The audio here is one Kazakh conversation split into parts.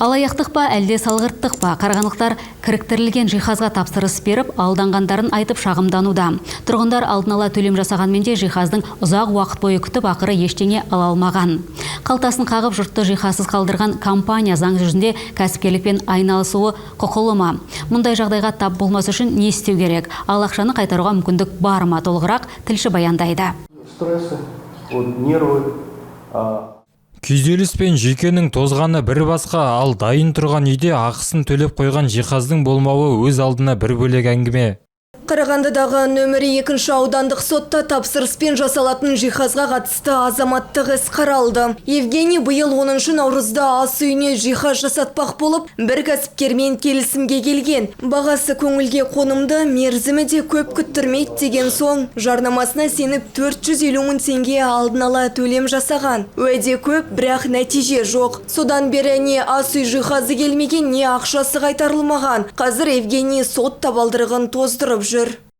Алаяқтық па, әлде салғырттық па? Қарағандылықтар кіріктірілген жиһазға тапсырыс беріп, алданғандарын айтып шағымдануда. Тұрғындар алдын ала төлем жасағанмен де, жиһаздың ұзақ уақыт бойы күтіп, ақыры ештеңе ала алмаған. Қалтасын қағып, жұртты жиһазсыз қалдырған компания заң жүзінде кәсіпкерлікпен айналысуы құқылы ма? Мұндай жағдайға тап болмас үшін не істеу керек? Ал ақшаны қайтаруға мүмкіндік бар ма? Толығырақ тілші баяндайды. Стрессы, вот, нервы. Күйзеліс пен жүйкенің тозғаны бір басқа, ал дайын тұрған үйде ақысын төлеп қойған жиһаздың болмауы өз алдына бір бөлек әңгіме. Қарағандыдағы нөмірі екінші аудандық сотта тапсырыспен жасалатын жиһазға қатысты азаматтық іс қаралды. Евгений биыл 10 наурызда ас үйіне жиһаз жасатпақ болып, бір кәсіпкермен келісімге келген. Бағасы көңілге қонымды, мерзімі де көп күттірмейді деген соң, жарнамасына сеніп, 450 мың теңге алдын ала төлем жасаған. Уәде көп, бірақ нәтиже жоқ. Содан бері не ас үй жиһазы келмеген, не ақшасы қайтарылмаған. Қазір Евгений сот табалдырығын тоздырып жүр.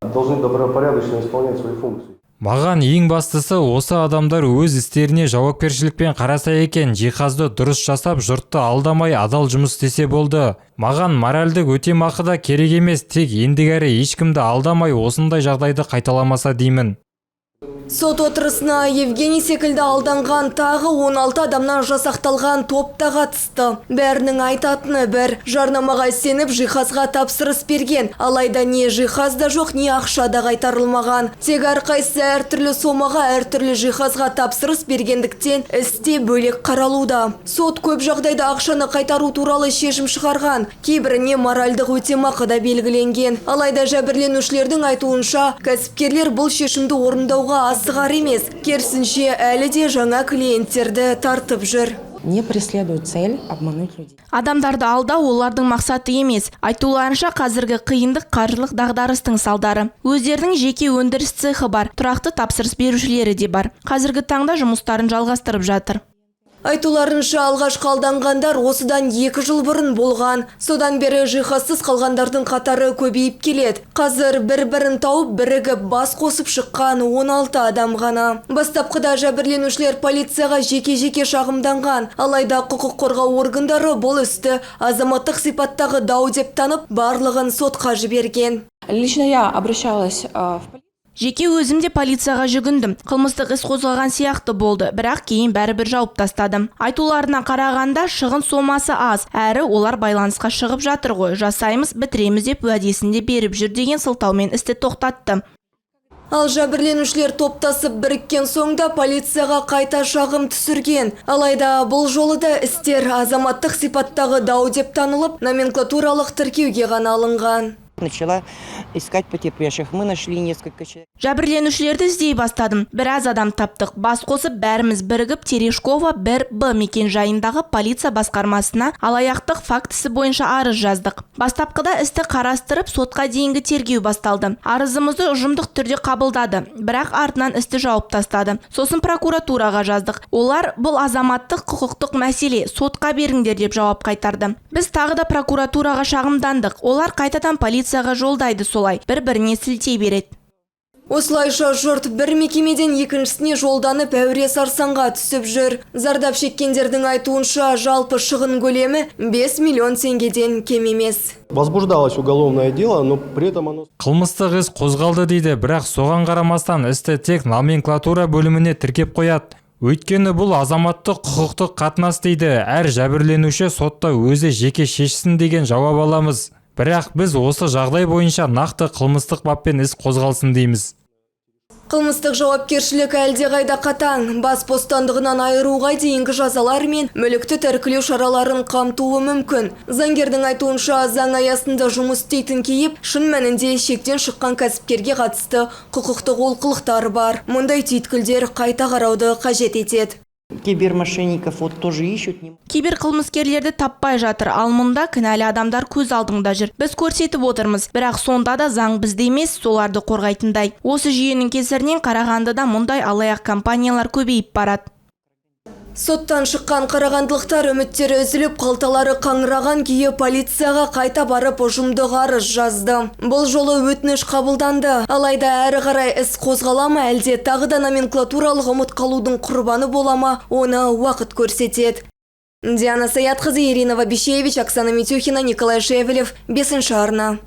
Должны добропорядочно исполнять свои функции. Маған ең бастысы, осы адамдар өз істеріне жауапкершілікпен қараса екен. Жиһазды дұрыс жасап, жұртты алдамай, адал жұмыс істесе болды. Маған моральдік өтемақы да керек емес, тек ендігәрі ешкімді алдамай, осындай жағдайды қайталамаса деймін. Сот отырысына Евгений секілді алданған тағы 16 адамнан жасақталған топ та қатысты. Бәрінің айтатыны бір: жарнамаға сеніп, жиһазға тапсырыс берген. Алайда не жиһаз да жоқ, не ақша да қайтарылмаған. Тек әрқайсысы әртүрлі сомаға әртүрлі жиһазға тапсырыс бергендіктен, іс те бөлек қаралуда. Сот көп жағдайда ақшаны қайтару туралы шешім шығарған. Кейбіріне моральдық өтемақы да белгіленген. Алайда жәбірленушілердің айтуынша, кәсіпкерлер бұл шешімді орындауға асығар емес. Керісінше, әлі де жаңа клиенттерді тартып жүр. Не преследуют цель обмануть людей. Адамдарды алдау олардың мақсаты емес. Айтуларынша, қазіргі қиындық қаржылық дағдарыстың салдары. Өздерінің жеке өндіріс цехы бар, тұрақты тапсырыс берушілері де бар. Қазіргі таңда жұмыстарын жалғастырып жатыр. Айтуларынша, алғашқы алданғандар осыдан 2 жыл бұрын болған. Содан бері жиһазсыз қалғандардың қатары көбейіп келеді. Қазір бір-бірін тауып, бірігіп бас қосып шыққан 16 адам ғана. Бастапқыда жәбірленушілер полицияға жеке-жеке шағымданған. Алайда құқық қорғау органдары бұл істі азаматтық сипаттағы дау деп танып, барлығын сотқа жіберген. Лично я обращалась в полицию. Жеке өзім де полицияға жүгіндім. Қылмыстық іс қозғаған сияқты болды, бірақ кейін бәрібір жауып тастады. Айтуларына қарағанда, шығын сомасы аз, әрі олар байланысқа шығып жатыр ғой, жасаймыз, бітіреміз деп уәдесін де беріп жүр деген сылтаумен істі тоқтатты. Ал жәбірленушілер топтасып біріккен соң да полицияға қайта шағым түсірген. Алайда бұл жолы да істер азаматтық сипаттағы дау деп танылып, номенклатуралық тіркеуге ғана алынған. Начала искать потерпевших. Мы нашли несколько человек. Жәбірленушілерді іздей бастадым. Біраз адам таптық. Бас қосып, бәріміз бірігіп, Терешкова 1 Б мекен жайындағы полиция басқармасына алаяқтық фактісі бойынша арыз жаздық. Бастапқыда істі қарастырып, сотқа дейінгі тергеу басталды. Арызымызды ұжымдық түрде қабылдады, бірақ артынан істі жауып тастады. Сосын прокуратураға жаздық. Олар: «Бұл азаматтық құқықтық мәселе, сотқа беріңдер», – деп жауап қайтарды. Біз тағы да прокуратураға шағымдандық. Олар қайтадан полицияға жолдайды. Солай бір-біріне сілтей береді. Осылайша, жұрт бір мекемеден екіншісіне жолданып, әуре сарсаңға түсіп жүр. Зардап шеккендердің айтуынша, жалпы шығын көлемі 5 миллион теңгеден кем емес. Возбуждалось уголовное дело, но при этом оно Қылмыстық іс қозғалды дейді, бірақ соған қарамастан істі тек номенклатура бөліміне тіркеп қояды. Өйткені бұл азаматтық құқықтық қатынас дейді. Әр жәбірленуші сотта өзі жеке шешсін деген жауап аламыз. Бірақ біз осы жағдай бойынша нақты қылмыстық баппен іс қозғалсын дейміз. Қылмыстық жауапкершілік әлдеқайда қатаң. Бас бостандығынан айыруға дейінгі жазалар мен мүлікті тәркілеу шараларын қамтуы мүмкін. Заңгердің айтуынша, заң аясында жұмыс істейтін кейіп, шын мәнінде шектен шыққан кәсіпкерге қатысты құқықтық олқылықтар бар. Мұндай түйткілдер қайта қарауды қажет етеді. Кибермошенников вот тоже ищут. Киберқылмыскерлерді таппай жатыр, ал мұнда кінәлі адамдар көз алдыңда жүр. Біз көрсетіп отырмыз, бірақ сонда да заң бізді емес, соларды қорғайтындай. Осы жүйенің кесірінен Қарағандыда мұндай алаяқ компаниялар көбейіп барады. Соттан шыққан қарағандылықтар үміттері үзіліп, қалталары қаңыраған күйі полицияға қайта барып, ұжымдық арыз жазды. Бұл жолы өтініш қабылданды. Алайда әрі қарай іс қозғала ма, әлде тағы да номенклатуралық ұмыт қалудың құрбаны бола ма, оны уақыт көрсетеді. Диана Саятқызы, Ирина Вабищевич, Оксана Митюхина, Николай Шевелев, Бесінші арна.